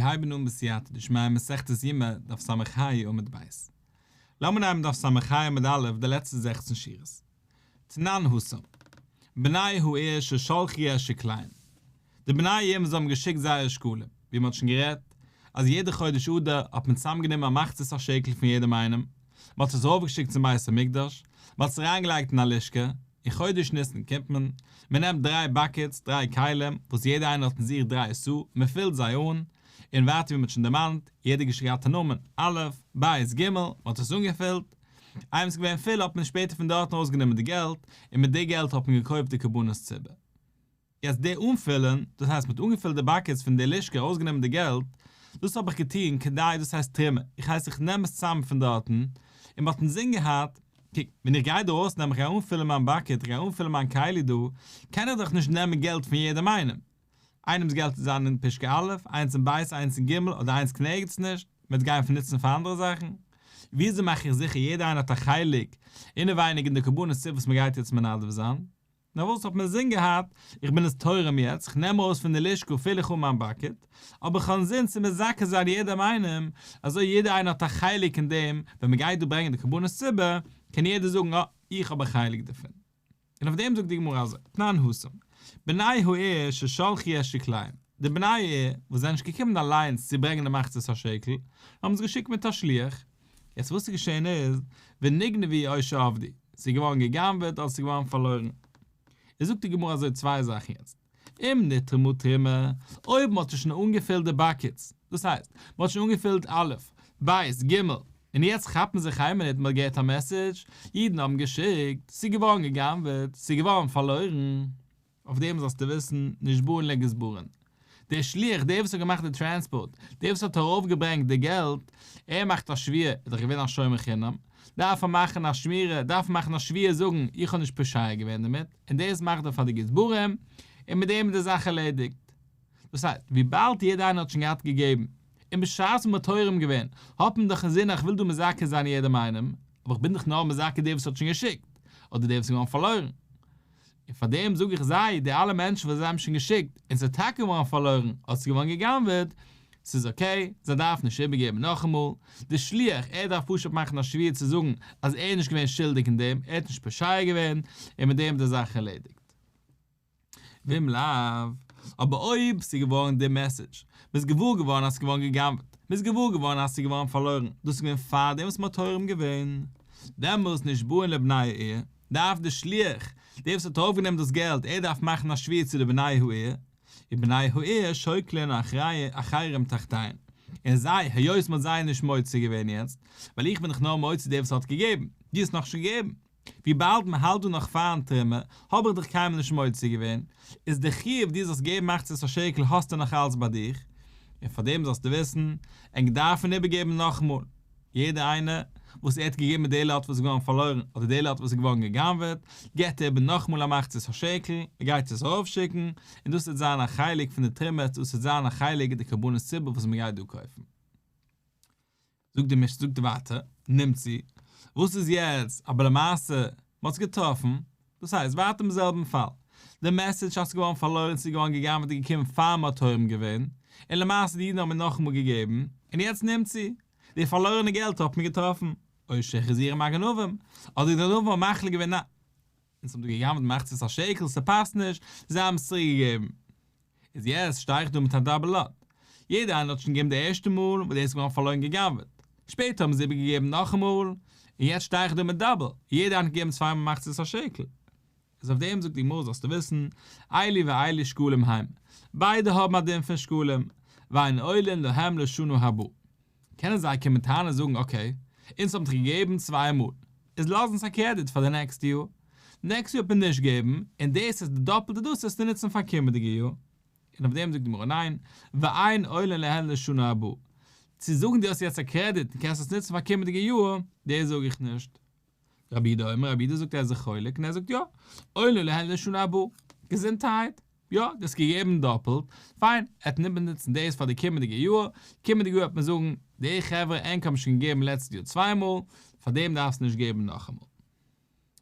מיר הייבן אן בסייעתא דשמיא מסכת יומא דף ס"ה עמוד ב'. לאמיר נעמען דף ס"ה עמוד א' די לעצטע זעכצן שורות. תנן התם. בני העיר ששלחו את שקליהן. די בני העיר וואס האבן געשיקט זייערע שקלים, ווי מען האט שוין גערעדט, אז יעדע חודש אדר האט מען צוזאמגענומען א מחצית השקל פון יעדעם איינעם, מען האט עס ארויפגעשיקט צום בית המקדש, מען האט עס אריינגעלייגט אין א לשכה, אין חודש ניסן קומט מען, מען נעמט דריי buckets, דריי כלים, וואס יעדע איינער האט אין זיך דריי סאה, מען פילט זיי אן, און ווייטער ווי מען האט שוין דערמאנט, יעדער געשיקט געהאט א נאמען, א', ב', ג', מען האט עס אנגעפילט, איינמאל עס איז געווען פול האט מען שפעטער פון דארטן ארויסגענומען די געלט, און מיט די געלט האט מען געקויפט די קרבנות ציבור. יעצט די אנפילן, דאס הייסט מ'האט אנגעפילט די buckets פון די לשכה ארויסגענומען די געלט, דאס האב איך געטון כדי דאס הייסט תרומה, איך הייס איך נעם עס צאם פון דארטן, און מ'האט אינזין געהאט, קוק, ווען איך גיי דא ארויסנעמען איך גיי אנפילן מיין bucket, איך גיי אנפילן מיין כלי דא, קען איך דאך נישט נעמען געלט פון יעדעם איינעם. איינעמס געלט וועט זיין אין פושקע א', איינס אין ב', איינס אין ג', אדער איינס קיין ערגעץ נישט, מ'וועט גיין פון נוצן פאר אנדערע זאכן. וויאזוי מאך איך זיכער יעדער איינער האט א חלק אינעווייניג אין די קרבנות ציבור וואס מ'גייט יעצט מנדב זיין? נאר וואס האט מען אינזין געהאט, איך בין עס תורם יעצט, איך נעם ארויס פון די לשכה פיל איך אן מיין bucket, אבער איך האב אינזין צו מזכה זיין יעדעם איינעם, אזוי יעדער איינער האט א חלק אין דעם, ווען מען גייט דא ברענגען די קרבנות ציבור, קען יעדער זאגן אה, איך האב א חלק דערפון. און אויף דעם זאגט די גמרא אזוי, תנן התם, בני העיר ששלחו את שקליהם, די בני העיר וואס זענען נישט געקומען אליינס צו ברענגען די מחצית השקל, האבן עס געשיקט מיט א שליח, יעצט וואס איז געשען איז, ונגנבו או שאבדו, ס'איז געווארן גע'גנב'עט אדער ס'איז געווארן פארלוירן. איז זאגט די גמרא אזוי צוויי זאכן יעצט, אם נתרמה תרומה, אויב מ'האט שוין אנגעפילט די buckets, דאס הייסט, מ'האט שוין אנגעפילט א', ב', ג', און יעצט כאפט מען זיך איין מינוט מ'האט געהערט א message, אידן האבן געשיקט, ס'איז געווארן גע'גנב'עט, ס'איז געווארן פארלוירן. אויף דעם זאלסטו וויסן, נשבעין לגזברין. דער שליח, דער וואס האט געמאכט די טראנספארט, דער וואס האט ארויפגעברענגט די געלט, ער מאכט א שבועה, איז דאך געווען א שומר חינם, דארף ער מאכן א שמירה, דארף ער מאכן א שבועה זאגן, איך האב נישט פושע געווען דערמיט, און דאס מאכט ער פאר די גזברים, און מיט דעם איז די זאך ערלעדיגט. דאס הייסט, וויבאלד יעדער איינער האט שוין געהאט געגעבן, און בשעת מען האט תורם געווען, האט מען דאך אינזין איך וויל דא מזכה זיין יעדעם איינעם, אבער איך בין דאך נאר מזכה דער וואס האט שוין געשיקט, אדער דער וואס איז געווארן פארלוירן. און פאר דעם זאג איך זיי, די אלע מענטשן וואס זיי האבן שוין געשיקט, און ס'איז טאקע געווארן פארלוירן, אדער ס'איז געווארן גע'גנב'עט, ס'איז okay, זיי דארפן נישט איבערגעבן נאכאמאל, דער שליח, ער דארף פשוט מאכן א שבועה צו זאגן אז ער איז נישט געווען שולדיג אין דעם, ער האט נישט פושע געווען, און מיט דעם איז די זאך ערלעדיגט. ואם לאו, אבער אויב ס'איז געווארן די message, מ'איז געוואר געווארן אז ס'איז געווארן גע'גנב'ט, מ'איז געוואר געווארן אז ס'איז געווארן פארלוירן, דאס איז געווען פארדעם וואס מ'האט תורם געווען, דעמאלס נשבעין לבני העיר, דארף דער שליח, דער וואס האט אויפגענומען דאס געלט, ער דארף מאכן א שבועה צו די בני העיר, ובני העיר שוקלין אחרים תחתיהן, און זיי, היות מ'האט זיי נישט מוציא געווען יעצט, ווייל איך בין דאך נאר מוציא דער וואס האט געגעבן, דו האסט נאכנישט געגעבן. וויבאלד מען האלט דא נאך פארן תרומה, האב איך דיך קיינמאל נישט מוציא געווען, איז די חיוב דו זאלסט געבן מחצית השקל האסטו נאך אלץ ביי דיך, און פאר דעם זאלסטו וויסן, ענק דארפן איבערגעבן נאכאמאל, יעדער איינער וואס ער האט געגעבן מיט די לאט וואס איז געווארן פארלוירן אדער די לאט וואס איז געווארן גע'גנב'עט, געבט ער איבער נאכאמאל א מחצית השקל, ער גייט עס ארויפשיקן, און דאס וועט זיין א חלק פון די תרומה, דאס וועט זיין א חלק די קרבנות ציבור וואס מען גייט דא קויפן. זאגט די משנה, זאגט ווייטער, נמצאו, וואס איז יעצט, אבער למעשה, מען האט עס געטראפן, דאס הייסט, ווייטער אין זעלבן פאל, די message אז ס'איז געווארן פארלוירן, ס'איז געווארן גע'גנב'עט איז געקומען פאר מען האט תורם געווען, און למעשה די אידן האבן נאכאמאל געגעבן, און יעצט נמצאו, די פארלוירענע געלט האט מען געטראפן, או שהחזירום הגנבים, אדער די גנבים האבן מחליט געווען ניין, אונז האבן דא גע'גנב'ט מחצית השקל, ס'פאסט נישט, זיי האבן עס צוריק געגעבן. איז יעצט שטיי איך דא מיט א double לאט. יעדער איינער האט שוין געגעבן די ערשטע מאל וואס דאס איז געווארן פארלוירן גע'גנב'עט. שפעטער האבן זיי איבערגעגעבן נאכאמאל, און יעצט שטיי איך דא מיט double, יעדער איינער האט געגעבן צוויי מאל מחצית השקל. איז אויף דעם זאגט די גמרא זאלסטו וויסן, אלו ואלו שקלים הם, ביידע האבן א דין פון שקלים, ואין עולין להם לשנה הבאה. קענען זיי קומען טענה'ן זאגן okay, אונז האבן דיך געגעבן צוויי מאל, איז לאז אונז א קרעדיט פאר די נעקסטע יאר, נעקסט יאר האט מען נישט געבן, און דאס איז די דאפלטע דאס וועסטו נוצן פאר קומענדיגע יאר. און אויף דעם זאגט די גמרא ניין, ואין עולין להן לשנה הבאה. צו זאגן דו האסט יעצט א קרעדיט און קענסט עס נוצן פאר קומענדיגע יאר, דאס זאג איך נישט. רבי יהודה אומר, רבי יהודה זאגט ער איז זיך חולק און ער זאגט יא, עולין להן לשנה הבאה. געזונטהייט. יא, דו האסט געגעבן דאפלט, פיין, ער וועט נוצן דאס פאר די קומענדיגע יאר, קומענדיגע יאר וועט מען זאגן, די חברה ענק האבן שוין געגעבן לעצטע יאר צוויי מאל, פאר דעם דארפסטו נישט געבן נאכאמאל.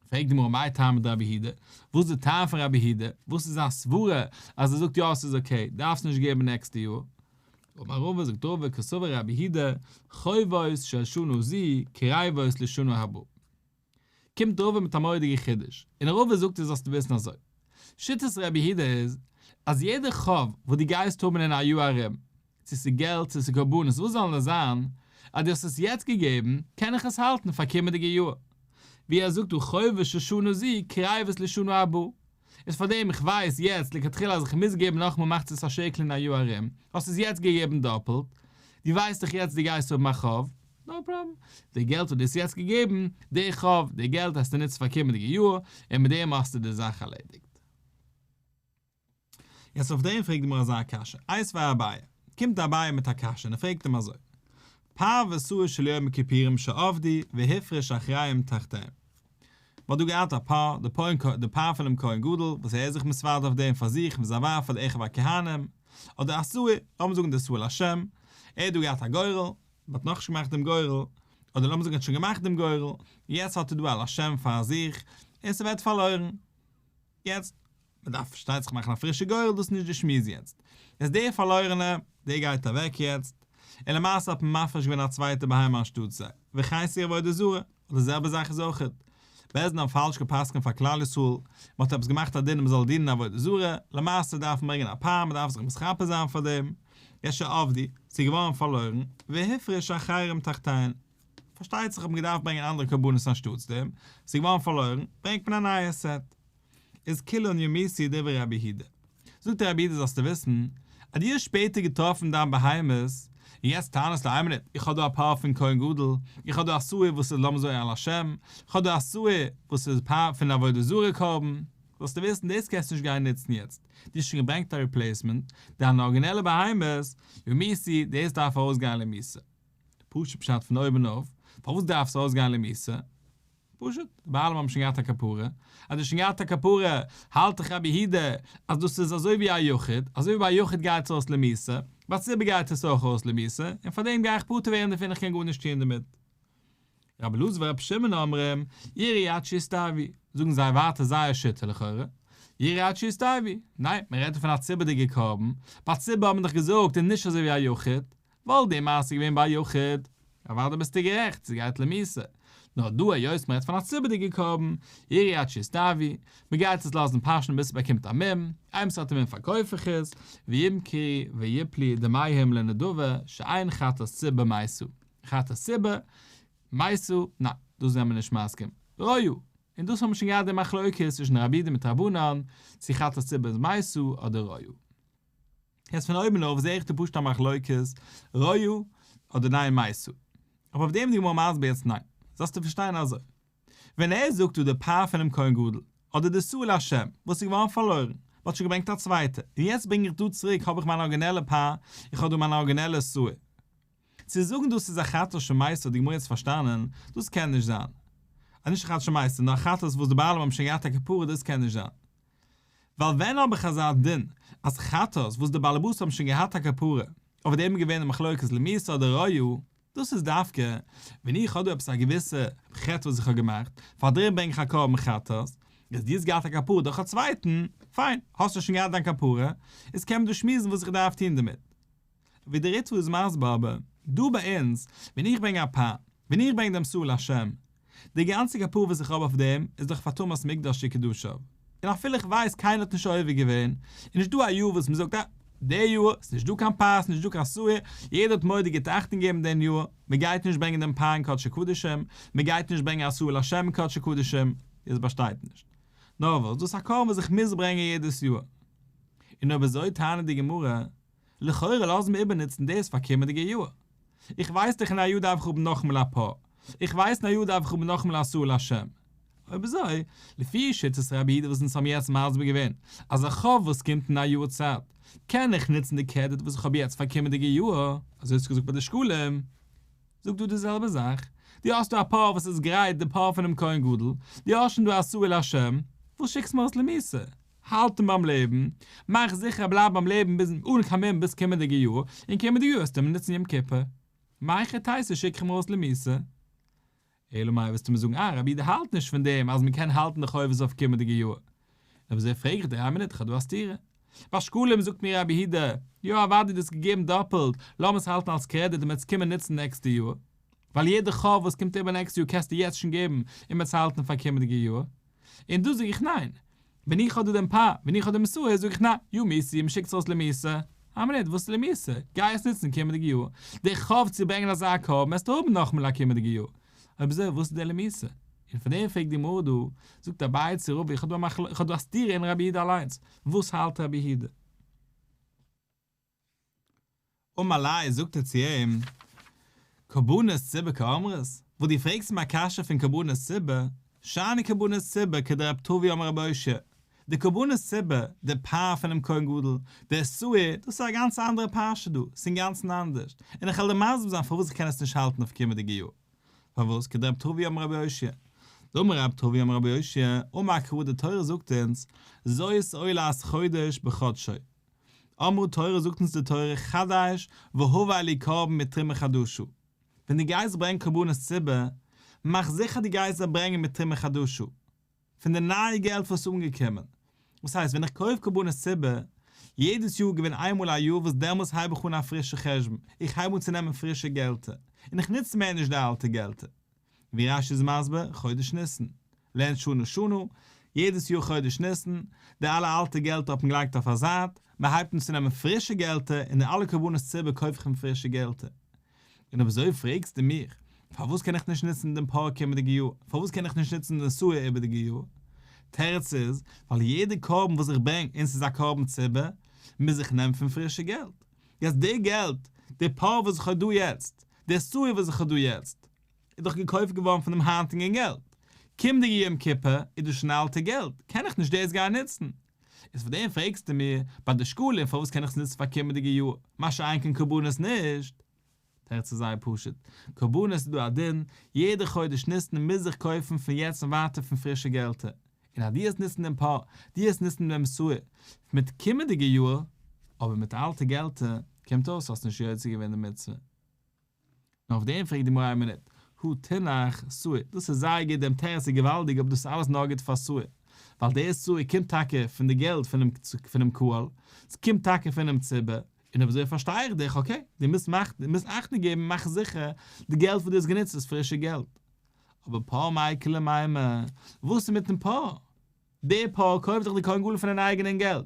פרעגט די גמרא מאי טעמא דרבי יהודה, וואס איז די טעם פון רבי יהודה, וואס איז זיין סברה אז ער זאגט יא עס איז okay, דארפסט נישט געבן נעקסטע יאר? אמר רבא זאגט רבא קסבר רבי יהודה חובות של שנה זו קריבות לשנה הבאה. קומט רבא מיט א מורא'דיגע חידוש, און רבא זאגט דיר זאלסטו וויסן אזוי, שיטת רבי יהודה איז אז יעדע חוב וואס דו גייסט האבן אין א יאר ארום, צו ס'איז געלט צו ס'איז קרבנות וואס זאלן עס זיין, אז דו האסט עס יעצט געגעבן קען איך עס האלטן פאר קומענדיגע יאר, ווי ער זאגט דא חובות של שנה זו קריבות לשנה הבאה, איז פארדעם איך ווייס יעצט לכתחילה אז איך מוז געבן נאכאמאל מחצית השקל אין א יאר ארום, האסט עס יעצט געגעבן דאפלט, דו ווייסט דאך יעצט דו גייסט האבן א חוב, נאו פראבלעם, די געלט וואס דו האסט יעצט געגעבן, די חוב, די געלט האסטו נוצן פאר קומענדיגע יאר, און מיט דעם האסטו די זאך ערלעדיגט. יעצט אויף דעם פרעגט די גמרא אזא קשיא, איתיביה אביי, קומט אביי מיט א קשיא און ער פרעגט אים אזוי, פר ושעיר של יום הכיפורים שאבדו והפריש אחרים תחתיהם. מ'האט דא געהאט א פר, די פר די פר פונעם כהן גדול, וואס ער איז זיך מתוודה אויף דעם פאר זיך און זיין ווייב פאר די אחיו הכהנים, אדער א שעיר, לאמיר זאגן די שעיר לשם, ער האט דא געהאט א גורל, מ'האט נאכנישט געמאכט דעם גורל, אדער לאמיר זאגן ער האט שוין געמאכט דעם גורל, יעצט האט ער דא א לשם פאר זיך, און ס'ווערט פארלוירן. יעצט, מען דארף פארשטייט זיך מאכן א פרישע גורל, דאס איז נישט די שמועס יעצט. יעצט דער פארלוירענער, דער גייט אוועק יעצט, און למעשה האט מען מפריש געווען א צווייטע בהמה אנשטאט זיי, וכן שעיר עבודה זרה, און די זעלבע זאך איז אויכעט, בית דין האבן פאלש גע'פסק'נט פאר כלל ישראל, מען האט עפעס געמאכט א דין מען זאל דינען עבודה זרה, למעשה דארף מען ברענגען א פר, מען דארף זיך מתכפר זיין פאר דעם, יעצט שאבדו, ס'איז געווארן פארלוירן, והפריש אחרים תחתיהן. פארשטייט זיך האט מען געדארפט ברענגען אנדערע קרבנות אנשטאטס דעם, ס'איז געווארן פארלוירן, ברענגט מען א נייע סעט. איז כולן ימותו דברי רבי יהודה. זאגט רבי יהודה זאלסטו וויסן, אז דו האסט שפעטער געטראפן דיין בהמות, און יעצט טענה'סטו איין מינוט, איך האב דא א פר פון כהן גדול, איך האב דא א שעיר וואס איז לאמיר זאגן א לשם, איך האב דא א שעיר וואס איז פר פון עבודה זרה קרבן, זאלסטו וויסן דאס קענסטו נישט גיין נוצן יעצט, דו האסט שוין געברענגט א ריפלעיסמענט, דיינע ארגינעלע בהמות, ימותו, דאס דארף ארויסגיין למיתה. פשוט פשט פון אויבן אויף, פארוואס דארף עס ארויסגיין למיתה? פשוט, די בעלים האבן שוין געהאט א כפרה, אז דו האסט שוין געהאט א כפרה, האלט דאך רבי יהודה אז דאס איז אזוי ווי א יחיד, אזוי ווי ביי א יחיד גייט עס אויס למיתה, ביי ציבור גייט עס אויך אויס למיתה, און פאר דעם גיי איך פטור ווערן דערפון איך קען גארנישט טון דערמיט. רבי אלעזר ורבי שמעון אומרים, ירעו עד שיסתאבו, זאגן זיי ווייטער זייער שיטה לכאורה, ירעו עד שיסתאבו, ניין, מען רעדט דא פון א ציבור'דיגע קרבן, ביי ציבור האט מען דאך געזאגט איז נישט אזוי ווי א יחיד, וואלט די מעשה געווען ביי א יחיד, אוודאי ביסטו גערעכט, ס'גייט למיתה. נאר דא היות מ'רעדט פון א ציבור'דיגע קרבן, ירעו עד שיסתאבו, מ'גייט עס לאזן פאשען ביז ס'באקומט א מום, איינמאל ס'האט א מום פארקויף איך עס, וימכרו ויפלו דמיהם לנדבה, שאין חטאת ציבור מתה. חטאת ציבור, מתה, ניין, דאס זענען מיר נישט מסכים. רואה, און דאס האבן מיר שוין געהאט די מחלוקת צווישן רבי יהודה מיט רבנן, צו חטאת ציבור איז מתה אדער רואה. יעצט פון אויבן אויף זעה איך דא פשוט א מחלוקת, רואה אדער ניין מתה. אבער אויף דעם איז די גמרא מסביר יעצט ניין. זאלסטו פארשטיין אזוי. ווען ער זאגט דא די פר פונעם כהן גדול, אדער די שעיר לשם, וואס איז געווארן פארלוירן, מען האט שוין געברענגט א צווייטע, און יעצט ברענג איך דא צוריק האב איך מיין ארגינעלע פר, איך האב דא מיין ארגינעלע שעיר. צו זאגן דאס איז א חטאת שמתה האט די גמרא יעצט פארשטאנען, דאס קען נישט זיין. אז נישט א חטאת שמתה, נאר א חטאת וואס די בעלים האבן שוין געהאט א כפרה דאס קען נישט זיין. ווייל ווען האב איך אזא דין אז חטאת וואס די בעלי-בתים האבן שוין געהאט א כפרה, אויף דעם איז געווען די מחלוקת למיתה אדער רואה, דאס איז דווקא ווען איך האב דא עפעס א געוויסע חטא וואס איך האב געמאכט, פאר דעם ברענג איך א קרבן חטאת, אז דו האסט געהאט א כפרה דורך א צווייטן, פיין, האסטו שוין געהאט דיין כפרה, איז קען מען דא שמועסן וואס איך דארף טון דערמיט. ווי דער ריטב"א איז מסביר אבער, דא ביי אונז, ווען איך ברענג א פר, ווען איך ברענג דעם שעיר לשם, די גאנצע כפרה וואס איך האב אויף דעם איז דאך פאר טומאת מקדש וקדשיו, און אפילו איך ווייס קיינער האט נישט עובר געווען, איז נישט דא א יאר וואס מען זאגט אה, די יאר איז נישט דא קיין פר, ס'איז נישט דא קיין שעיר, יעדער האט מורא'דיג גוט אכטונג געגעבן דעם יאר, מען גייט נישט ברענגען דעם פר אין קדשי קדשים, מען גייט נישט ברענגען א שעיר לשם אין קדשי קדשים, דאס באשטייט נישט. נאר וואס, דאס איז א קרבן וואס איך מוז ברענגען יעדעס יאר. און אויב אזוי טענה'ט די גמרא, לכאורה לאז מיר איבערנוצן דאס פאר קומענדיגע יאר. איך ווייס דאך אין א יאר דארף איך האבן נאכאמאל א פר, איך ווייס אין א יאר דארף איך האבן נאכאמאל א שעיר לשם. אויב אזוי, לפי שיטת רבי יהודה וואס אונז האבן יעצט מסביר געווען, אז א חוב וואס קומט אין א יאר צייט, קען איך נוצן די קרעדיט וואס איך האב יעצט פאר קומענדיגע יאר, אזוי האסטו געזאגט ביי די שקלים, זאג דא די זעלבע זאך, דו האסט דא א פר וואס איז גרייט, די פר פונעם כהן גדול, דו האסט שוין דא א שעיר לשם, וואס שיקסט מיר אויס למיתה? האלט אים ביים לעבן, מאך זיכער ער בלייבט ביים לעבן ביז אן קיין מום ביז קומענדיגע יאר, און קומענדיגע יאר וועסטו אים נוצן יום כיפור. מהיכי תיתי שיק איך אים ארויס למיתה. אלא מאי וועסטו מיר זאגן אה רבי יהודה האלט נישט פון דעם אז מען קען האלטן די חובות אויף קומענדיגע יאר. אויב אזוי פרעג איך דיר איין מינוט איך האב דא א סתירה. ביי שקלים זאגט מיר רבי יהודה, יא אוודאי דו האסט געגעבן דאפלט, לאמיר עס האלטן אלס קרעדיט און מ'וועט עס קומען נוצן נעקסטע יאר. ווייל יעדע חוב וואס קומט איבער נעקסטע יאר קענסטו יעצט שוין געבן און מ'וועט עס האלטן פאר קומענדיגע יאר. און דא זאג איך ניין. ווען איך האב דא דעם פר, ווען איך האב דעם שעיר זאג איך ניין, יומתו, מ'שיקט עס אויס למיתה. א מינוט, וואס איז למיתה? גיי עס נוצן קומענדיגע יאר. די חוב צו ברענגען אזא קרבן וועסטו האבן נאכאמאל א קומענדיגע יאר. אויב אזוי וואס איז די למיתה? און פאר דעם פרעגט די גמרא דא, זאגט אביי צו רבא איך האב דא א מחלוקת, איך האב דא א סתירה אין רבי יהודה אליינס, וואס האלט רבי יהודה? אמר ליה זאגט ער צו אים, קרבנות ציבור קאמרת, וואס דו פרעגסט מיר א קשיא פון קרבנות ציבור, שאני קרבנות ציבור כדרב טבי אמר רבי אושעיא, די קרבנות ציבור, די פר פונעם כהן גדול, דער שעיר, דאס איז א גאנץ אנדערע פרשה דא, ס'איז אינגאנצן אנדערש, און איך וועל דיר מסביר זיין פארוואס איך קען עס נישט האלטן אויף קומענדיגע יאר. פארוואס כדרב טבי אמר רבי אושעיא? דאמר רב טבי אמר רבי אושעיא, אמר קרא די תורה זאגט אונז, זאת עולת חודש בחדשו. אמרה תורה זאגט אונז די תורה חדש והבא לי קרבן מתרומה חדשה. ווען דו גייסט ברענגען קרבנות ציבור, מאך זיכער דו גייסט זיי ברענגען מתרומה חדשה. פון די נייע געלט וואס איז אנגעקומען. וואס הייסט ווען איך קויף קרבנות ציבור, יעדעס יאר געווען איינמאל א יאר וואס דעמאלס הייב איך אן א פרישע חשבון, איך הייב אן צו נעמען פרישע געלטער, און איך נוץ מער נישט די אלטע געלטער. ווי רש"י איז מסביר, חודש ניסן, לערנט שנה שנה, יעדעס יאר חודש ניסן, די אלע אלטע געלטער האט מען געלייגט אויף א זייט, מען הייבט אן צו נעמען פרישע געלטער, און די אלע קרבנות ציבור קויף איך פון פרישע געלטער. און אויב אזוי פרעגסטו מיך, פארוואס קען איך נישט נוצן דעם פר קומענדיגע יאר? פארוואס קען איך נישט נוצן דעם שעיר איבערדיגע יאר? תירוץ איז, ווייל יעדע קרבן וואס איך ברענג און ס'איז א קרבן ציבור, מוז איך נעמען פון פרישע געלט. יעצט די געלט, די פר וואס איך האב דא יעצט, די שעיר וואס איך האב דא יעצט, איז דאך געקויפט געווארן פון דעם היינטיגן געלט. קומענדיגע יום כיפור איז דאס שוין אלטע געלט, קען איך נישט דאס גיין נוצן. איז פאר דעם פרעגסטו מיר ביי די שקלים פארוואס קען איך עס נוצן פאר קומענדיגע יאר, מה שאין כן קרבנות נישט? תירוץ איז זייער פשוט, קרבנות איז דא א דין, יעדע חודש ניסן מוז איך קויפן פון יעצט און ווייטער פון פרישע געלטער, און אז דו וועסט נוצן דעם פר, דו וועסט נוצן דעם שעיר מיט קומענדיגע יאר, אבער מיט אלטע געלטער, קומט אויס האסט נישט יוצא געווען די מצוה. נאר אויף דעם פרעגט די גמרא איין מינוט, הא תינח שעיר, דאס איז זייער גוט דעם תירוץ איז געוואלדיג אבער דאס איז אלעס נאר גוט פאר שעיר, ווייל דער שעיר קומט טאקע פון די געלט פונעם קהל, ס'קומט טאקע פונעם ציבור, און אויב אזוי פארשטיי איך דיך, okay, דו מוזט מאכן, דו מוזט אכטונג געבן, מאך זיכער די געלט וואס דו האסט גענוצט איז פרישע געלט. אבער פר מאי איכא למימר, וואס איז מיטן פר? די פר קויפט דאך די כהן גדול פונעם אייגענעם געלט.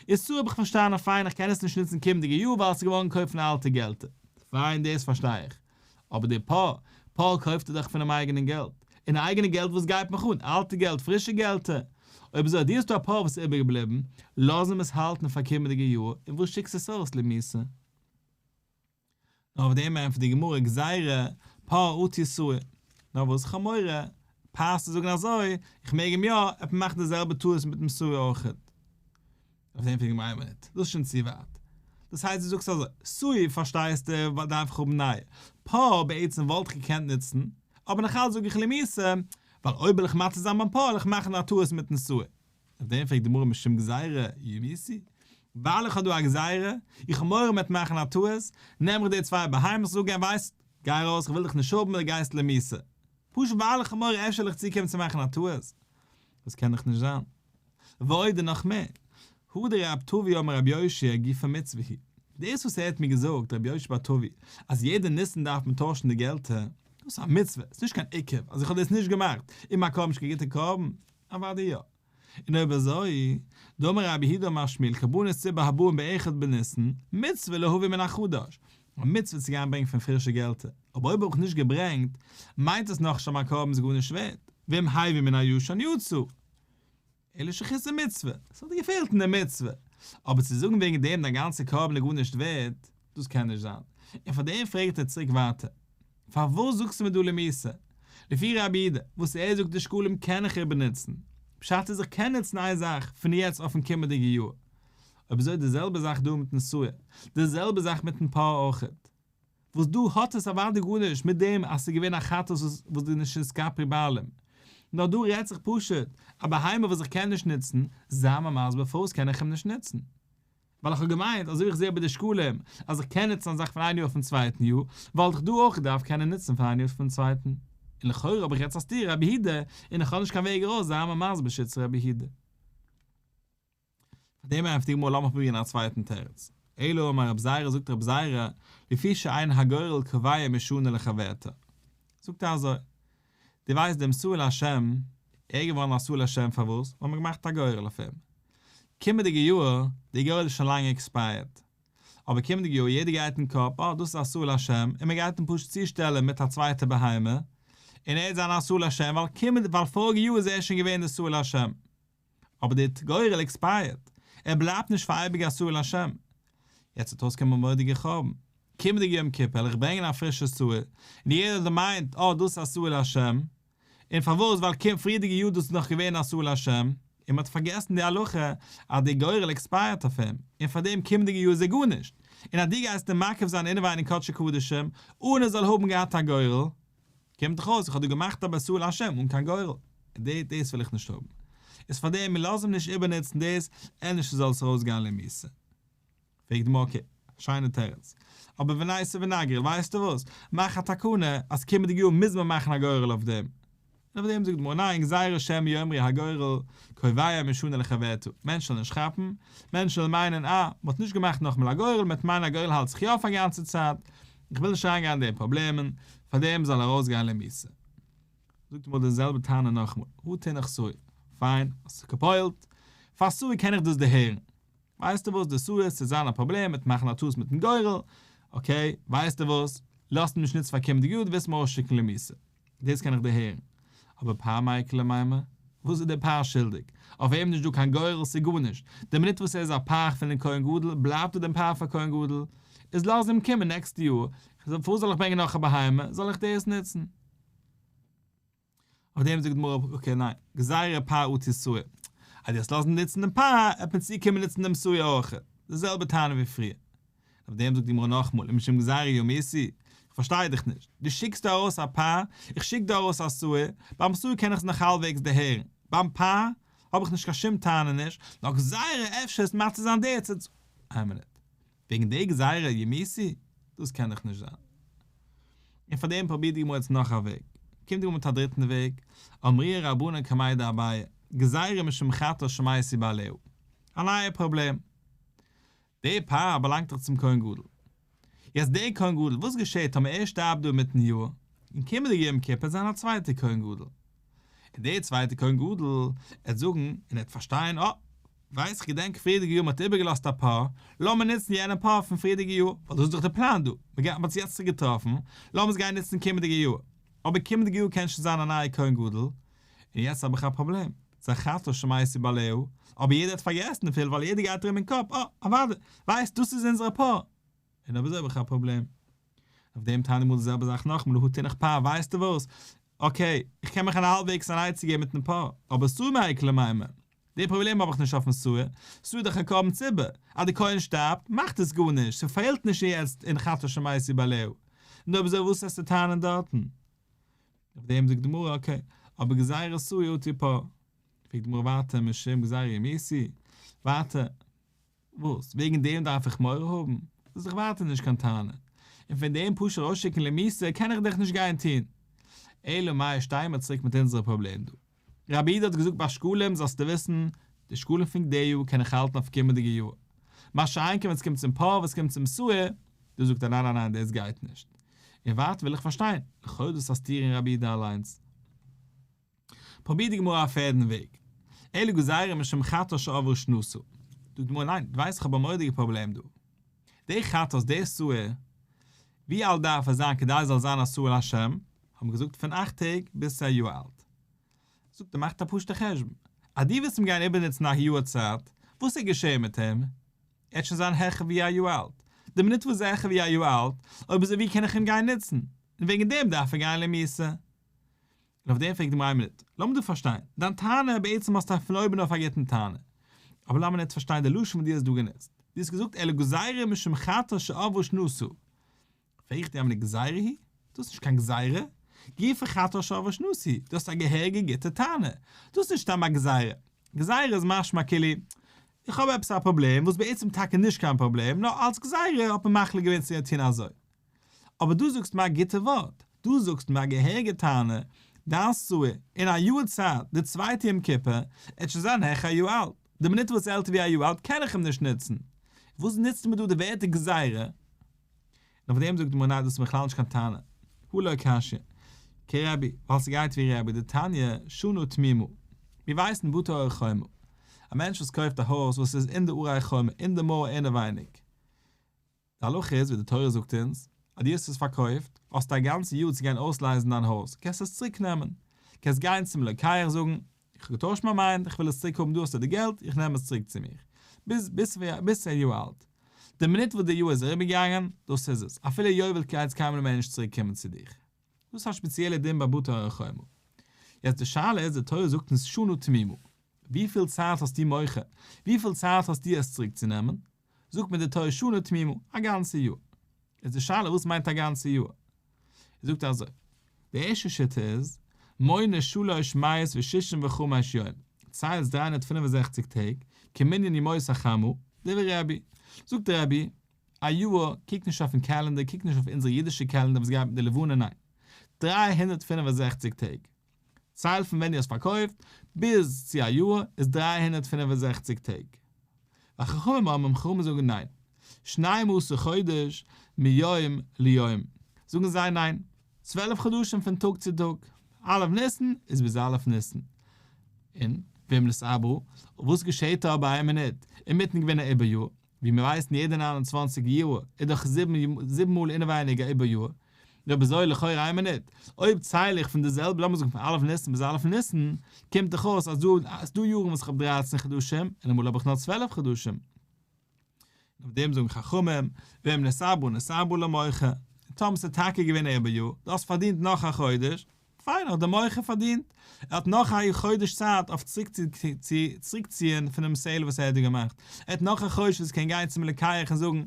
איז שעיר האב איך פארשטאנען פיין איך קען עס נישט נוצן קומענדיגע יאר ווייל עס איז געווארן געקויפט פון אלטע געלטער. פיין דאס פארשטיי איך. אבער די פר, פר קויפט ער דאך פונעם אייגענעם געלט. און אייגענע געלט וואס גייט מיך אן? אלטע געלט פרישע געלטער? אויב אזוי דו האסט דא א פר וואס איז איבערגעבליבן, לאז אים עס האלטן פאר קומענדיגע יאר, און וואס שיקסט עס אויס למיתה? נאר אויף דעם ענטפערט די גמרא גזירה פר אטו שעיר, נאר וואס איך האב מורא פאסט צו זאגן אזוי, איך מעג אים יא, עפ מאכן די זעלבע טעות מיטן שעיר אויכעט. אויף דעם פרעגט די גמרא איין מינוט, דאס איז שוין צו ווייט. דאס הייסט דו זאגסט אזוי, שעיר פארשטייסטו דארף איך האבן נייע, פר בעצם וואלט איך געקענט נוצן, אבער נאכאלץ זאג איך למיתה, ווייל אויב וויל איך מתיר זיין ביים פר וועל איך מאכן א טעות מיטן שעיר. אויף דעם פרעגט די גמרא משום גזירה יומתו, ווייל איך האב דא א גזירה, איך האב מורא מ'וועט מאכן א טעות, נעם איך די צוויי בהמות זאג אים ווייסט, גיי ארויס איך וויל דיך נישט האבן דו גייסט למיתה. פשוט ווייל איך האב מורא אפשר וועל איך צוקומען צו מאכן א טעות. דאס קען דאך נישט זיין. ועוד און נאך מער, הא דרב טבי אמר רבי יאשיה גופא מצוה היא. דאס וואס ער האט מיר געזאגט רבי יאשיה בר טבי אז יעדע ניסן דארף מען טוישן די געלטער, דאס איז א מצוה, עס איז נישט קיין עיכוב, אז איך האב דאס נישט געמאכט איז מיין קרבן נישט קיין גוטע קרבן, אוודאי יא. און אויב אזוי, דאמר רב יהודה אמר שמואל קרבנות ציבור הבאים באחד בניסן, מצוה להביא מן החדש, א מצוה צו גיין ברענגען פון פרישע געלטער, אבער אויב האב איך נישט געברענגט, מיינט עס נאכנישט אז מיין קרבן איז גארנישט ווערט, ואם הביא מן הישן יצא. אלא שחיסר מצוה, עס האט געפעלט אין די מצוה, אבער צו זאגן וועגן דעם דיין גאנצע קרבן איז גארנישט ווערט, דאס קען נישט זיין, און פאר דעם פרעגט ער צוריק ווייטער, פארוואס זאגסטו מיר דא למיתה? לפי רבי יהודה, וואס ער זאגט די שקלים קען איך איבערנוצן, פשט איז איך קען נוצן איין זאך פון יעצט אויפן קומענדיגע יאר, אויב אזוי די זעלבע זאך דא מיטן שעיר, די זעלבע זאך מיטן פר אויכעט, וואס דא האט עס אוודאי גארנישט מיט דעם אז ס'איז געווען א חטאת וואס איז נישט נתכפרו בעלים, נאר דא רעדט זיך פשוט א בהמה וואס איך קען נישט נוצן, זיי מיר מסביר פארוואס קען איך אים נישט נוצן? ווייל איך האב געמיינט אזוי ווי איך זעה ביי די שקלים אז איך קען נוצן א זאך פון איין יאר אויפן צווייטן יאר, וואלט איך דא אויך געדארפט קענען נוצן פון איין יאר אויפן צווייטן. און לכאורה האב איך יעצט א סתירה רבי יהודה און איך האב נישט קיין וועג ארויס, זיי מיר מסביר שיטת רבי יהודה. פאר דעם ענטפערט די גמרא לאמיך פרובירן א צווייטן תירוץ. אלא אמר רב זירא זאגט רב זירא לפי שאין הגורל קובע משנה לחברתה. זאגט ער אזוי, דו ווייסט דעם שעיר לשם, ער איז געווארן א שעיר לשם פארוואס? ווייל מ'האט געמאכט א גורל אויף אים. קומענדיגע יאר, די גורל איז שוין לאנג expired. אבער קומענדיגע יאר יעדער גייט אין קאפ אה דאס איז א שעיר לשם און מ'גייט אים פשוט צושטעלען מיט א צווייטע בהמה און ער וועט זיין א שעיר לשם ווייל קומענדיג ווייל פאריגע יאר איז ער שוין געווען די שעיר לשם. אבער דער גורל expire ט, ער בלייבט נישט פאר אייביג א שעיר לשם. יעצט וועט אויסקומען א מורא'דיגע חורבן. קומענדיגע יום כיפור וועל איך ברענגען א פרישע שעיר, און יעדער האט געמיינט אה דאס איז א שעיר לשם, און פארוואס ווייל קום פריערדיגע יאר דאס איז נאך געווען א שעיר לשם, און מ'האט פארגעסן די הלכה אז דער גורל expire ט אויף אים, און פאר דעם קומענדיגע יאר איז ער גארנישט, און אז דו גייסט אים מקריב זיין אינעווייניג קדשי קדשים אן ער זאל האבן געהאט א גורל, קומט דאך אויס איך האב דא געמאכט א שעיר לשם אן קיין גורל, און דאס וויל איך נישט האבן. איז פאר דעם מיר לאז אים נישט איבערנוצן דאס, ענדערש זאל עס ארויסגיין למיתה. פרעגט די גמרא okay, שיינע תירוץ. אבער וניתיב ונגריל ווייסטו וואס? מאך א תקנה אז קומענדיגע יאר מוז מען מאכן א גורל אויף דעם. און אויף דעם זאגט די גמרא ניין גזירה שמא יאמרו הגורל קובע משנה לחברתו, מענטשן זאלן נישט כאפן, מענטשן זאלן מיינען אה, מען האט נישט געמאכט נאכאמאל א גורל, מען וועט מיינען א גורל האלט זיך יא אויף א גאנצע צייט, איך וויל נישט אריינגיין אין די פראבלעמען, פאר דעם זאל ארויסגיין למיתה. זאגט די גמרא די זעלבע טענה נאכאמאל, הא תינח שעיר, פיין, האסט געפועלט, פאר שעיר קען איך דאס דערהערן, ווייסטו וואס די שעיר ס'וועט זיין א פראבלעם מיט מאכן א טעות מיטן גורל, okay, ווייסטו וואס, לאזט אים נישט נוצן פאר קומענדיגע יאר דו וועסט אים ארויסשיקן למיתה. דאס קען איך דערהערן. אבער פר מאי איכא למימר? וואס איז דער פר שולדיג? אויף אים נישט דא קיין גורל, ס'איז גארנישט. די מינוט וואס ער איז א פר פונעם כהן גדול, בלייבט ער דעם פר פאר כהן גדול. איז לאז אים קומען next ע יאר. פארוואס זאל איך ברענגען נאך א בהמה? זאל איך דאס נוצן? אויף דעם זאגט די גמרא, okay ניין, גזירה פר אטו שעיר. אז דו וועסט לאזן נוצן דעם פר, וועט מען צוקומען נוצן דעם שעיר אויך. די זעלבע טענה ווי פריער. אויף דעם זאגט די גמרא נאכמאל, ומשום גזירה ימותו, איך פארשטיי דיך נישט, דו שיקסט דא ארויס א פר, איך שיק דא ארויס א שעיר, ביים שעיר קען איך עס נאך האלבוועגס דערהערן, ביים פר האב איך נישט קיין שום טענה נישט, נאר גזירה אפשר עס מציל זיין די צ. איין מינוט, וועגן די גזירה ימותו? דאס קען דאך נישט זיין. און פאר דעם פרובירט די גמרא יעצט נאך א וועג. קומט די גמרא מיט א דריטן וועג, אמרוה רבנן קמיה דאביי, גזירה משום חטאת שמתו בעליה. א נייע פראבלעם. די פר באלאנגט דאך צום כהן גדול. יעצט דער כהן גדול, וואס געשעט טאמער ער שטארבט דא אינמיטן יאר, און קומענדיגע יום כיפור וועט זיין א צווייטער כהן גדול. און דער צווייטער כהן גדול עט זאגן, און ער עט פארשטיין, אה, ווייס איך געדענק פריערדיגע יאר מען האט איבערגעלאזט א פר, לאמיר נוצן יענע פר פון פריערדיגע יאר, ווייל דאס איז דאך די פלאן דא, מען האט עס יעצט געטראפן, לאמיר עס גיין נוצן קומענדיגע יאר. אבער קומענדיגע יאר קען שוין זיין א נייער כהן גדול, און יעצט האב איך א פראבלעם. ס'איז א חטאת שמתו בעליה, אבער יעדער האט פארגעסן דערפון ווייל יעדער גייט ארום אין קאפ, אה, אוודאי, ווייסט דאס איז אונזערע פר. און אויב אזוי האב איך א פראבלעם. אויף דעם טענה אמאל די זעלבע זאך נאכאמאל, הא תינח פר, ווייסטו וואס? okay, איך קען מיך האלבוועגס אן עצה געבן מיטן פר, אבער שעיר מאי איכא למימר. די פראבלעם האב איך נישט אויפן שעיר, שעיר איז דאך א קרבן ציבור, אז די כהן שטארבט, מאכט עס גארנישט, ס'פעלט נישט יעצט אין חטאת שמתו בעליה. נו אויב אזוי וואס האסטו טענה'ן דארטן? אויף דעם זאגט די גמרא okay, אבער גזירה שעיר אטו פר. פרעגט די גמרא ווייטער משום גזירה ימותו, ווייטער, וואס? וועגן דעם דארף איך מורא האבן? דאס איז דאך ווייטער נישט קיין טענה. און פון דעם פשוט ארויסשיקן למיתה קען איך דאך נישט גיין טון. אלא מאי שטייען מיר צוריק מיט אונזערע פראבלעם דא. רבי יהודה האט געזאגט ביי שקלים זאלסטו וויסן, די שקלים פון די יאר קען איך האלטן אויף קומענדיגע יאר. מה שאין כן ווען עס קומט צום פר ווען עס קומט צום שעיר, דא זאגט ער ניין ניין ניין דאס גייט נישט. און ווייטער וויל איך פארשטיין, לכאורה דאס א סתירה אין רבי יהודה אליינס. פרובירט די גמרא א פערדן וועג. אלא גזירה משום חטאת שעברה שנתה. זאגט די גמרא ניין, דו ווייסט איך האב א מורא'דיגע פראבלעם דא. די חטאת, די שעיר, ווי אלט דארף ער זיין כדי עס זאל זיין א שעיר להשם? האבן געזאגט פון אכט טעג ביז צו א יאר אלט. זאגט ער מאכט א פשוטע חשבון, אז דו וועסט אים גיין איבערנוצן א יאר צייט, וואס איז געשען מיט אים? ער וועט שוין זיין העכער ווי א יאר אלט. די מינוט וואס איז העכער ווי א יאר אלט, אויב אזוי ווי קען איך אים גיין נוצן? און וועגן דעם דארף ער גיין למיתה. און אויף דעם פרעגט די גמרא איין מינוט, לאמיר דא פארשטיין, דיין טענה בעצם האסטו פון אויבן אויף א גוטן טענה, אבער לאמיר יעצט פארשטיין די לשון וואס דו האסט דא גענוצט, דו האסט געזאגט אלא גזירה משום חטאת שעברה שנתה, פרעג איך דיר א מינוט גזירה היא? דאס איז נישט קיין גזירה, גופא חטאת שעברה שנתה, דאס איז א געהעריגע גוטע טענה, דאס איז נישט סתם א גזירה, גזירה איז משמע כאילו איך האב עפעס א פראבלעם וואס בעצם טאקע נישט קיין פראבלעם נאר אלס גזירה האט מען מחליט געווען צו טון אזוי. אבער דו זאגסט מיר א גוטע ווארט, דו זאגסט מיר א געהעריגע טענה, דיין שעיר, אין א יאר צייט, די צווייטע יום כיפור, עט שוין זיין העכער א יאר אלט. די מינוט וואס ער איז עלטער ווי א יאר אלט קען איך אים נישט נוצן. וואס נוצט מען דא די ווערטער גזירה? און אויף דעם זאגט די גמרא ניין דאס איז בכלל נישט קיין טענה. הא לא קשיא. כרבי, ווייל ס'גייט ווי רבי דתניא שנה תמימה. מיר ווייסן בתי ערי חומה. א מענטש וואס קויפט א הויז וואס איז אין די ערי חומה, אין די מויער אינעווייניג. די הלכה איז ווי די תורה זאגט אונז, אז דו האסט עס פארקויפט, האסטו א גאנצע יאר צו גיין אויסלייזן דיין הויז, קענסט עס צוריק נעמען. קענסט גיין צום לוקח זאגן, איך האב געטוישט מיין מיינד, איך וויל עס צוריק האבן דא האסטו די געלט, איך נעם עס צוריק צו מיר. ביז ביז ביז א יאר אלט. די מינוט וואס די יאר איז אריבערגעגאנגען, דאס איז עס, אפילו יובל גייט עס קיינמאל מער נישט צוריק קומען צו דיך. דאס איז א שפעציעלע דין ביי בתי ערי חומה. יעצט די שאלה איז, די תורה זאגט אונז שנה תמימה. וויפיל צייט האסטו מוחה? וויפיל צייט האסטו עס צוריק צו נעמען? זאגט מיר די תורה שנה תמימה, א גאנצע יאר. איז די שאלה וואס מיינט א גאנצע יאר? זאגט ער אזוי, די ערשטע שיטה איז, מונה שלש מאות ושישים וחמש יום, ציילסט 365 טעג, כמנין ימות החמה, דברי רבי. זאגט רבי, א יאר, קוק נישט אויפן קעלענדער, קוק נישט אויף אונזערע אידישע קעלענדער וואס גייט מיט די לבנה, ניין. 365 טעג. צייל פון ווען דו האסט פארקויפט ביז צו א יאר איז 365 טעג. וחכמים אומרים חכמים זאגן ניין. שנים עשר חודש מיום ליום. זאגן זיי ניין. 12 חדשים פון טאג צו טאג. א' ניסן איז ביז א' ניסן. און ואם נתעברה, וואס געשעט אבער איין מינוט, אינמיטן געווען א עיבור יאר, ווי מיר ווייסן יעדע 29 יאר איז דאך זיבן מאל אינעווייניג א עיבור יאר, אויב אזוי לכאורה איין מינוט, אויב צייל איך פון די זעלבע לאמיר זאגן פון א' ניסן ביז א' ניסן, קומט דאך אויס אז דא יארן וואס איך האב 13 חדשים, און אמאל האב איך נאר 12 חדשים. און אויף דעם זאגן חכמים, ואם נתעברה נתעברה למוכר, און טאמער ס'איז טאקע געווען א עיבור יאר, דו האסט פארדינט נאך א חודש, פיין האט דער מוכר פארדינט, ער האט נאך א חודש צייט אויף צוריק צו צוריקציען פונעם sale וואס ער האט דא געמאכט, ער האט נאך א חודש וואס ער קען גיין צום לוקח און זאגן,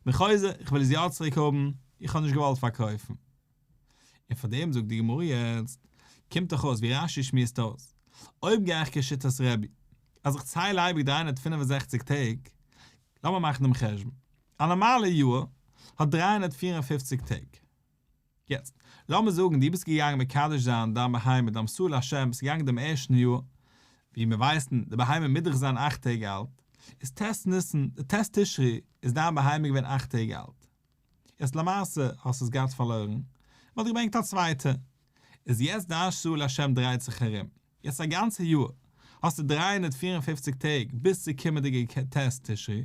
בין חוזר, איך וויל עס יא צוריק האבן, איך האב נישט געוואלט פארקויפן. און פאר דעם זאגט די גמרא יעצט, קומט דאך אויס ווי רש"י שמועסט אויס, אויב גיי איך כשיטת רבי, אז איך צייל אייביג 365 טעג, לאמיר מאכן דעם חשבון, א נארמאלע יאר האט 354 טעג. יעצט, לאמיר זאגן דו ביסט געגאנגען מקדש זיין דיין בהמה, דיין שעיר להשם, ביסט געגאנגען דעם ערשטן יאר, ווי מיר ווייסן, די בהמה מוז דאך זיין אכט טעג אלט, איז ט' ניסן, די ט' תשרי, איז דיין בהמה געווען אכט טעג אלט. יעצט למעשה האסט עס געהאט פארלוירן, מען האט געברענגט א צווייטע, איז יעצט דיין שעיר להשם דרייט זיך ארום, יעצט א גאנצע יאר האסטו 354 טעג ביז צו קומענדיגע ט' תשרי,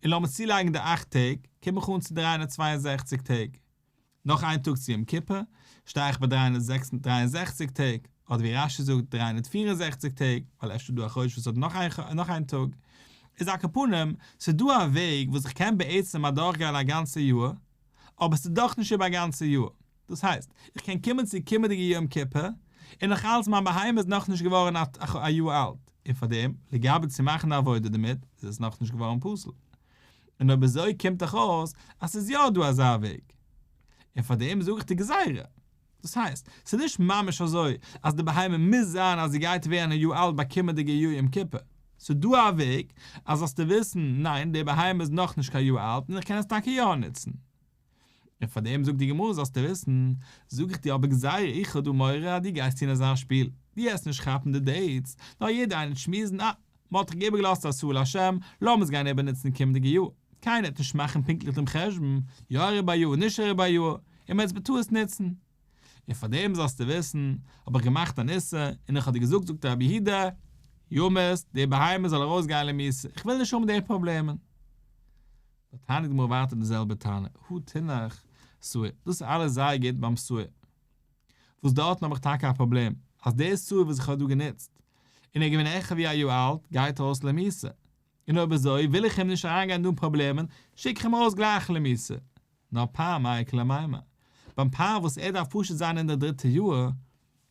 און לאמיר צולייגן די אכט טעג, קום איך אן צו 362 טעג. נאך איין טאג צו יום כיפור, שטיי איך ביי 363 טעג, אדער ווי רש"י זאגט 364 טעג, ווייל אפשר איז דא א חודש וואס האט נאך איין נאך איין טאג. איז על כל פנים, ס'איז דא א וועג וואס איך קען בעצם אדורכגיין א גאנצע יאר, אבער ס'איז דאך נישט איבער א גאנצע יאר. דאס הייסט, איך קען קומען צו קומענדיגע יום כיפור, און נאך אלץ מיין בהמה איז נאכנישט געווארן א יאר אלט, און פארדעם, לגבי צו מאכן די עבודה דערמיט, איז עס נאכנישט געווארן פסול. און אויב אזוי קומט דאך אויס אז ס'איז יא דא אזא וועג. און פאר דעם זאג איך די גזירה. דאס הייסט, ס'איז נישט ממש אזוי אז די בהמה מוז זיין אז זי גייט ווערן א יאר אלט ביי קומענדיגע יאר יום כיפור. ס'איז דא א וועג אז זאלסטו וויסן, ניין, די בהמה איז נאכנישט קיין יאר אלט און איך קען עס טאקע יא נוצן. און פאר דעם זאגט די גמרא זאלסטו וויסן, זאג איך דיר אבער גזירה איך האב דא מורא אז דו גייסט טון אזא שפיל, דו העסט נישט כאפן די dates, נאר יעדער איינער וועט שמועסן אה, מען האט דאך איבערגעלאזט א שעיר להשם, לאמיר עס גיין איבערנוצן קומענדיגע יאר, קיינער וועט נישט מאכן פונקטליך דעם חשבון, יא אריבער א יאר נישט אריבער א יאר, און מען וועט עס בטעות נוצן. און פאר דעם זאלסטו וויסן, האב איך געמאכט אן איסור, און איך האב דיר געזאגט זאגט רבי יהודה, ימות, די בהמה זאל ארויסגיין למיתה, איך וויל נישט האבן די פראבלעמען. טענה'ט די גמרא ווייטער די זעלבע טענה, הא תינח שעיר, דאס איז אלעס זייער גוט ביים שעיר, וואס דארטן האב איך טאקע א פראבלעם, אז דער שעיר וואס איך האב דא גענוצט, און ער איז געווען העכער ווי א יאר אלט, גייט ארויס למיתה, און אויב אזוי וויל איך אים נישט אריינגיין דא אין פראבלעמען, שיק איך אים ארויס גלייך למיתה. נאר פר מאי איכא למימר, ביים פר וואס ער דארף פשוט זיין אין די דריטע יאר,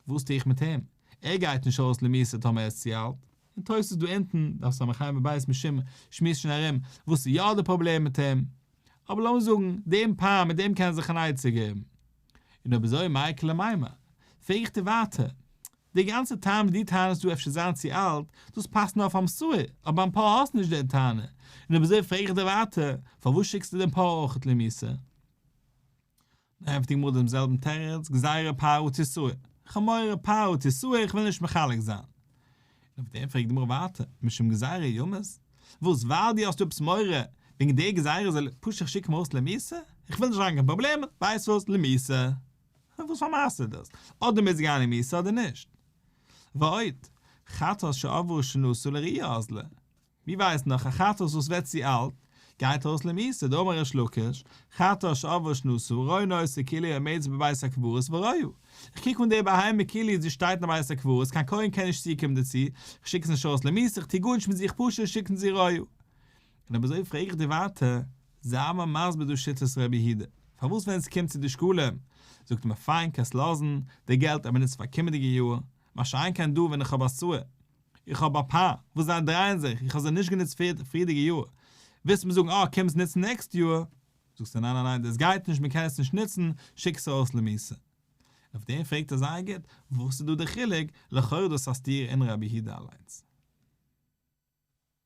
וואס טו איך מיט אים? ער גייט נישט ארויס למיתה טאמער ער איז צו אלט. און תוס' דא אונטן, דף ס"ה עמוד ב' משום, שמועסט שוין ארום וואס איז יא די פראבלעם מיט אים. אבער לאמיר זאגן, דעם פר מיט דעם קען ער זיך אן עצה געבן. און אויב אזוי מאי איכא למימר? פרעג איך דיר ווייטער, די גאנצע טעם וואס דו טענה'סט דא אפשר זיין צו אלט, דאס פאסט נאר פאר'ן שעיר, אבער ביים פר האסט נישט די טענה. און אויב אזוי פרעג איך דיר ווייטער, פארוואס שיקסטו דעם פר אויכעט למיתה? ענטפערט די גמרא דעם זעלבן תירוץ, גזירה פר אטו שעיר, כ'האב מורא פר אטו שעיר, איך וויל נישט מחלק זיין. און און אויף דעם פרעגט די גמרא ווייטער, משום גזירה ימות? וואס, ווייל דו האסט עפעס מורא וועגן די גזירה זאל איך פשוט שיקן ארויס למיתה? איך וויל נישט אריין קיין פראבלעמען, ווייסט וואס, למיתה. וואס פאר מעשה איז דאס? אדער מוז גיין למיתה אדער נישט. ועוד, חטאת שעברה שנתה לראיה אזלא. מיר ווייסן דאך א חטאת וואס ווערט צו אלט, גייט ארויס למיתה, דאמר ריש לקיש, חטאת שעברה שנתה, רואין אותה כאילו עומדת בבית הקברות ורועה. איך קוק אן די בהמה כאילו זי שטייט אין בית הקברות, קיין כהן קען נישט צוקומען דערצו, איך שיק עס נישט ארויס למיתה, איך טו גארנישט מיט זיך פשוט שיקן זי רועה. און אויב אזוי פרעג איך דיר ווייטער, זיי מיר מסביר דא שיטת רבי יהודה, פארוואס ווען עס קומט צו די שקלים, זאגט מען פיין קענסט לאזן די געלט אבער נוץ פאר קומענדיגע יאר, מה שאין כן דא ווען איך האב א שעיר, איך האב א פר וואס זיי דרייען זיך, איך האב זיי נישט גענוצט פריערדיגע יאר, ווילסט מיר זאגן אה קום עס נוצן next יאר, זאגסטו ניין ניין ניין דאס גייט נישט מען קען עס נישט נוצן, שיק עס ארויס למיתה. אויף דעם פרעגט ער זייער גוט, וואס איז דא די חילוק, לכאורה דאס א סתירה אין רבי יהודה אליינס.